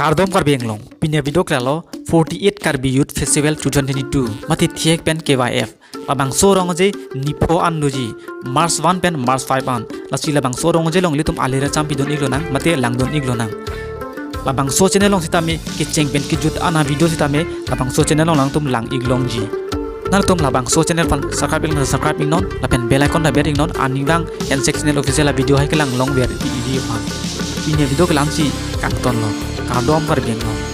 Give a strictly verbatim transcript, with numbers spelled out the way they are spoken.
Kardom Karbi Anglong, pini avideo ke lalo forty-eight Karbi Youth Festival two thousand twenty-two, mate thihek pen K Y F. Labangso arong je nipho an doji, March one pen March five an. Lasi labangso arong je along ilitum alir cham pidun iklonang, mate langdun iklonang. Labangso channel along sitame kecheng pen kejut an avideo sitame labangso channel along nangtum lang iklongji. Nangtum labangso channel aphan subscribe iknon, subscribe iknon, lapen bell icon ta ber iknon, arnivang N S X Channel Official avideo hai kelang longver pi iji aphan. Pini avideo ke la-ansi kangtonlo. Kardom Karbi Anglong.